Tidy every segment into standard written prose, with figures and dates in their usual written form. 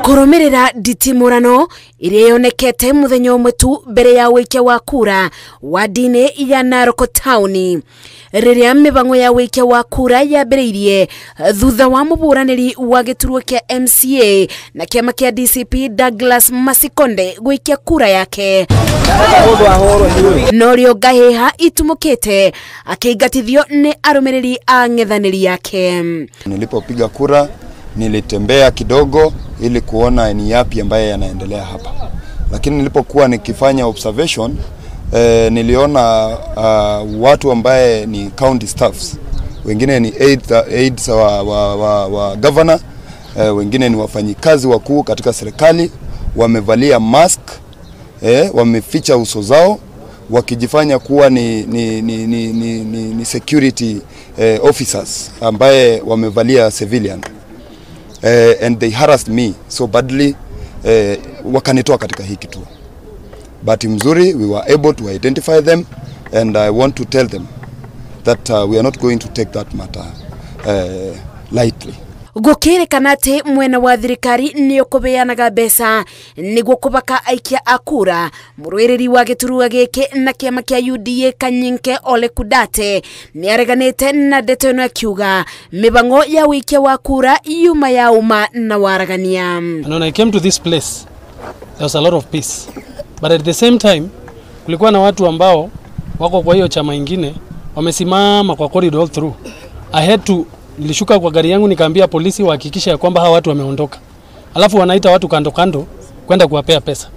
Kũrũmĩrĩra nditimũrano iria yonekete mũthenya ũmwe tu mbere ya ũikia wa kura wadi-inĩ ya Narok Town, rĩrĩa mĩbango ya ũikia wa kura yambĩrĩirie thutha wa mũhũranĩri wa gĩturwa kĩa MCA na kĩama kĩa DCP Douglas Masikonde gũikia kura yake, norio ngahĩha itumũkĩte akĩingatithio nĩ arũmĩrĩri a ng'ethanĩri yake. Nilipopiga kura nilitembea kidogo ili kuona ni yapi ambaye yanaendelea hapa, lakini nilipokuwa nikifanya observation niliona watu ambaye ni county staffs, wengine ni aides wa governor, wengine ni wafanyikazi wakuu katika serikali, wamevalia mask, wameficha uso zao wakijifanya kuwa ni security officers ambaye wamevalia civilian. And they harassed me so badly, wakanitoa katika hii kituo. But mzuri, we were able to identify them, and I want to tell them that we are not going to take that matter lightly. Gũkĩrĩkana atĩ mwena wa thirikari nĩ ũkũbeanaga mbeca nĩguo kũbaka aikia a kura, mũrũĩrĩri wa gĩturwa gĩkĩ na kĩama kĩa UDA Kanyinke Ole Kudate nĩ areganĩte na ndeto ĩno akiuga mĩbango ya ũikia wa kura yuma ya uma na waragania. And when I came to this place there was a lot of peace, but at the same time kulikuwa na watu ambao wako kwa hiyo chama ingine wamesimama kwa corridor all through. I had to nilishuka kwa gari yangu nikaambia polisi wahakikishe ya kwamba hawa watu wameondoka. Alafu wanaita watu kando kando kwenda kuwapea pesa.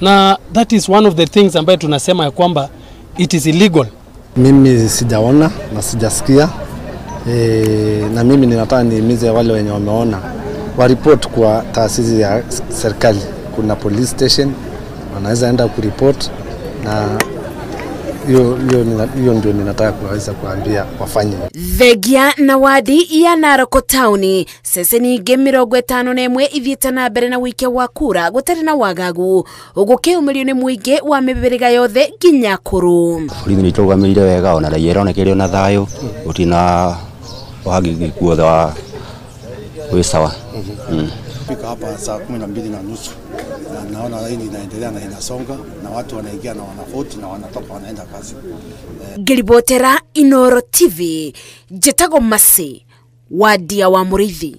Na that is one of the things ambayo tunasema ya kwamba it is illegal. Mimi sijaona na sijasikia, na mimi ninataka nihimize wale wenye wameona wa report kwa taasisi ya serikali. Kuna police station wanaweza enda kureport, na hiyo ndio ninataka kuweza kuambia wafanye. Thengia na wadi ya Narok Town ceceni ingĩ 51 ithiĩte na mbere na ũikia wa kura gũtarĩ na wagagu, gũkĩũmĩrio nĩ mũingĩ wa mĩhĩrĩga yothe nginya kũrũ. Borithi nĩ itũrũgamĩrĩire wega, ona raia ĩroneka ĩrĩ ona thayũ, gũtirĩ na wahagĩrĩku wothe wa wĩ sawa. Fika hapa saa 12:30 na naona laini inaendelea na inasonga na watu wanaingia na wanavoti na wanatoka wanaenda kazi. Ngiribotera Inoro TV, njĩtagwo Masi Wadia wa Mũrĩithi.